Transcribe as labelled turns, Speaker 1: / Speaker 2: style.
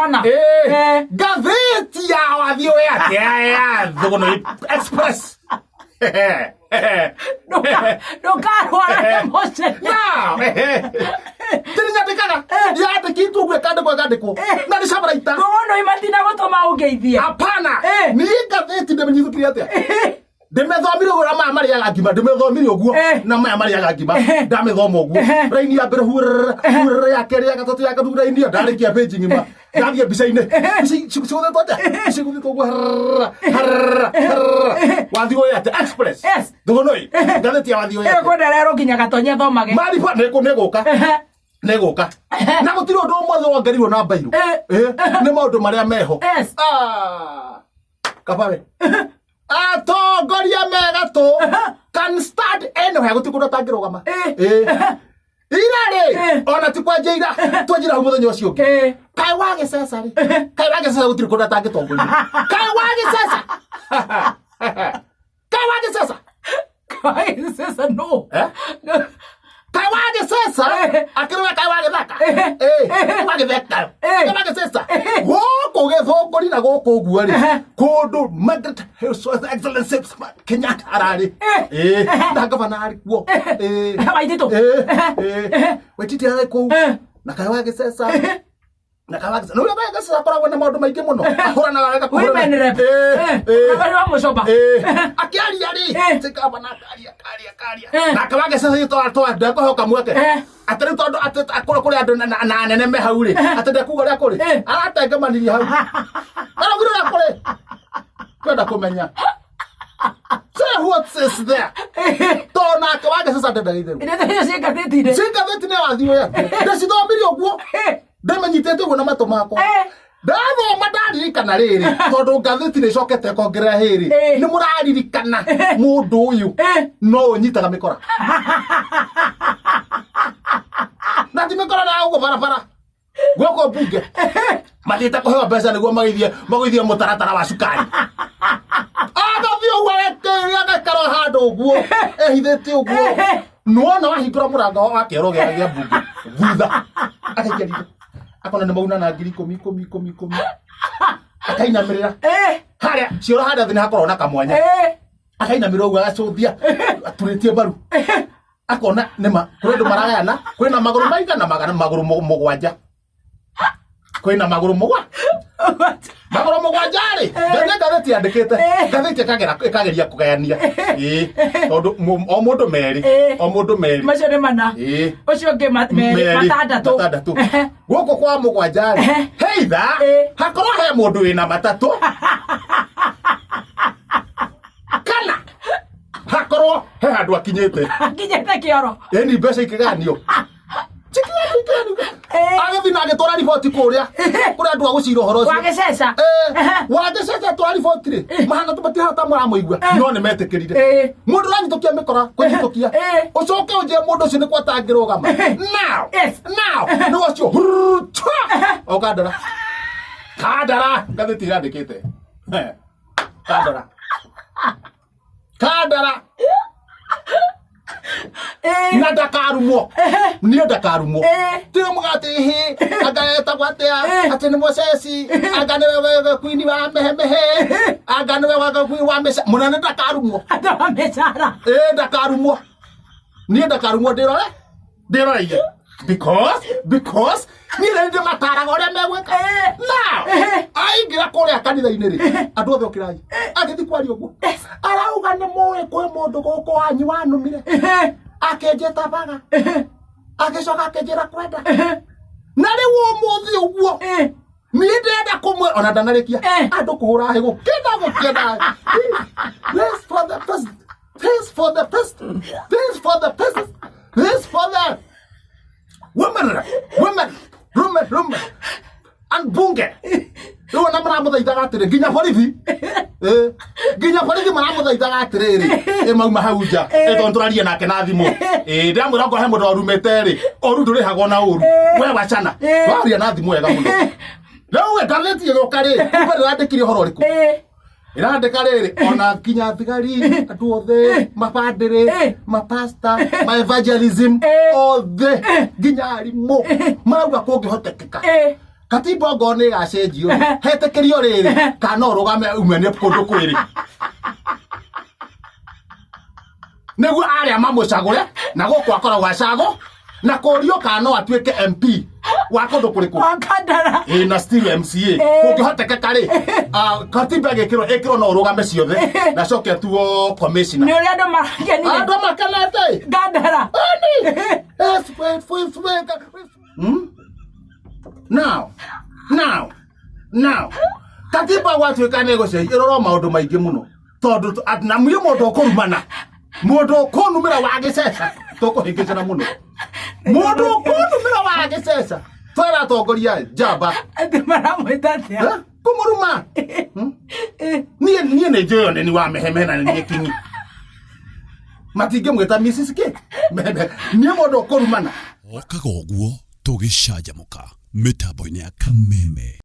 Speaker 1: Corona.
Speaker 2: Ngathĩti ya wathiĩ ũĩ atĩa ya Thũgũnũi Express.
Speaker 1: Ndũkarwara nĩ mũcene.
Speaker 2: Now, tiri nyandĩkaga yandĩkĩtwo ũguo ĩkandĩkwo ĩkandĩkwo na nĩ cabaraita.
Speaker 1: Thũgũnũi matina gũtũma ũngeithie.
Speaker 2: Hapana, niĩ ngathĩti ndĩmĩnyithũkire atĩa ndĩmĩthomire ũguo na maya marĩaga ngima ndĩmĩthomire ũguo na maya marĩaga ngima ndamĩthoma ũguo raini ya mbere hurr hurr ya kerĩ ya gatatũ ya gatatũ raini ĩyo ndarĩkia page ng'ima ndathiĩ mbica-inĩ cigũthĩtwo atĩa cigũthĩtwo ũguo harr harr harr wathiĩ ũyũ atĩa Express. Thũgũnũi ngathĩti ya wathiĩ ũyũ atĩa
Speaker 1: Ĩkwenda rero nginya gatonye thomage.
Speaker 2: Mariba nĩgũka nĩgũka na gũtirĩ ũndũ ũmwe wongereirwo na mbairũ. Nĩ maũndũ marĩa meho. Ah, kabawe atongoria megatũ can stand anywhere gũtirĩ kũndũ atangĩrũgama. Ira rĩ ona ti kwanja ira twanjira hau mũthenya ũcio ũngĩ kaĩ wagĩceca rĩ kaĩ wagĩceca gũtirĩ kũndũ atangĩtongoria kaĩ wagĩceca kaĩ wagĩceca.
Speaker 1: Sasa no.
Speaker 2: Eh? Kaĩ wagĩceca akĩrũga kaĩ wagĩthaka wagĩtheka kaĩ wagĩceca gũkũ gĩthũngũri na gũkũ ũguo rĩ kũndũ Margaret His Excellency Kenyatta ararĩ na gavana arĩ kuo.
Speaker 1: Waititu.
Speaker 2: Waititu ararĩ kũu na kaĩ wagĩceca na kaĩ wagĩceca na ũrĩa wagĩceca akoragwo na maũndũ maingĩ mũno ahũranaga wega kũhũrana.
Speaker 1: Women rep. Habari wa Mucoba.
Speaker 2: Akĩaria rĩ ti gavana akaria akaria akaria nake wagĩceca gĩtwara twara ndekũhoka mweke atĩ rĩu tondũ atĩ kũrĩ kũrĩ andũ na anene me hau rĩ atĩ ndekuga ũrĩa kũrĩ aratengemanirie hau araugire ũrĩa kũrĩ kwenda kũmenya. Say what is there tondũ nake wagĩceca ndendaga itherũ.
Speaker 1: Ndeto icio ciĩ ngathĩti-inĩ.
Speaker 2: Ciĩ ngathĩti nĩ wathiĩ ũyũ ndĩcithomirie ũguo ndĩmĩnyitĩte ũguo na matũ makwa ndathoma ndaririkana rĩrĩ tondũ ngathĩti nĩ ĩcokete ĩkongerera hĩrĩ nĩ mũraririkana mũndũ ũyũ no ũnyitaga mĩkora na ti mĩkora na gũkũ barabara gũkũ mbunge mathiĩte kũheo mbeca nĩguo magĩthiĩ magũithie mũtaratara wa cukari agathiĩ ũguo agaikara handũ ũguo ehithĩte ũguo nĩwona wahingũra mũrango wa kĩoro gĩa mbunge thutha akaikia ritho akona nĩ mauna na 10,000 10 10 10 akainamĩrĩra harĩa cioro harĩa thĩ nĩ hakoragwo na kamwanya akainamĩrĩra ũguo agacũthia aturĩtie mbaru akona nĩma kũrĩ andũ maragayana kwĩna magũrũ maigana magana magũrũ 7 kwĩna magũrũ magũrũ 7 rĩ ngathĩ ngathĩti yandĩkĩte ngathĩti ĩkagera ĩkageria kũgayania ĩĩ tondũ o mũndũ merĩ o mũndũ merĩ
Speaker 1: Macio nĩ mana. Ũcio ũngĩ merĩ
Speaker 2: merĩ,
Speaker 1: matandatũ.
Speaker 2: matandatũ gũkũ kwa 7 rĩ heitha hakorwo he mũndũ wĩna matatũ kana hakorwo he handũ akinyĩte.
Speaker 1: Akinyĩte kĩoro.
Speaker 2: Ĩni mbeca ikĩganio agĩthiĩ na agĩtwara riboti kũrĩa kũrĩa andũ a gũcira ũhoro ũcio.
Speaker 1: Wagĩceca.
Speaker 2: Wagĩceca twara riboti rĩ mahana matihana ta mũramũigua no nĩ metĩkĩrire mũndũ ũranyitũkia mĩkora kũnyitũkia ũcoke ũnjĩre mũndũ ũcio nĩ kwa atangĩrũgama now now nĩ ũcio hurr, twa! O kandara kandara ngathĩti ĩrandĩkĩte kandara kandara na ndakarumwo niĩ ndakarumwo tĩ mũgate hĩ anga etagwo atĩa atĩ nĩ mũceci anga nĩwe kwini wa mehemehe anga nĩwe wa kwini wa mĩca mũnene ndakarumwo.
Speaker 1: Andũ a mĩcara.
Speaker 2: Ĩ ndakarumwo niĩ ndakarumwo ndĩrore ndĩroreire because niĩ nĩ ndĩmataraga ũrĩa megwĩka now aingĩra kũrĩa kanitha-inĩ rĩ andũ othe ũkĩrai agĩthiĩ kwaria ũguo arauga nĩ mũĩ kwĩ mũndũ gũkũ wanyu wanumire akĩnjĩta baga agĩcoka akĩnjĩra kwenda na rĩu ũmũthĩ ũguo niĩ ndĩrenda kũmwe ona ndanarĩkia andũ kũhũra hĩ gũkĩenda gũkĩenda. This for the president, this for the president, this for the president, this for the women women women women and bunge. Rĩu ona maramũthaithaga atĩrĩ nginya borithi nginya borithi maramũthaithaga atĩrĩrĩ ĩ mauma hau nja ĩ tondũ tũraria nake na thimũ ĩ ndĩramwĩra okorwo he mũndũ warumĩte rĩ ũru ndũrĩhagwo na ũru we wacana waria na thimũ wega mũno. Rĩu we ngathĩti ĩgĩũka rĩ kumbe ndĩrandĩkire ũhoro ũrĩkũ ĩrandĩka rĩrĩ ona nginya thigari andũ othe mabandĩrĩ mapasta ma evangelism othe nginya arimũ marauga kũngĩhotekeka. Katiba ongorwo nĩ ĩgacenjio rĩ, hetĩkĩrio rĩrĩ kana no ũrũgame umanie kũndũ kwĩrĩ nĩguo arĩa mamũcagũre na gũkũ akoragwo acagũ na kũrio kana no atuĩke MP wa kũndũ kũrĩkũ.
Speaker 1: Wa Kandara.
Speaker 2: Ĩ na still MCA kũngĩhotekeka rĩ, katiba ĩgĩkĩrwo ĩkĩrwo no ũrũgame ciothe na acoke atuo commissioner.
Speaker 1: Nĩ ũrĩa andũ marakenire.
Speaker 2: Andũ makenete.
Speaker 1: Kandara.
Speaker 2: Now, now, now, katiba gwatuĩka nĩ gũcenjia ĩrorwo maũndũ maingĩ mũno tondũ na niĩ mũndũ ũkũrumana, mũndũ ũkũnumĩra wa gĩceca tũkũhĩngĩcana mũno, mũndũ ũkũnumĩra wa gĩceca twera atongoria njamba.
Speaker 1: Atĩ maramwĩta atĩa?
Speaker 2: Eh? Kũmũruma. Niĩ nĩ njũĩ nĩ wa mehemena nĩ niĩ kinyi matingĩmwĩta Mrs. K. Meheme. Niĩ mũndũ ũkũrumana.
Speaker 3: Okaga ũguo tũgĩcanjamũka mĩtambo-inĩ ya Kameme.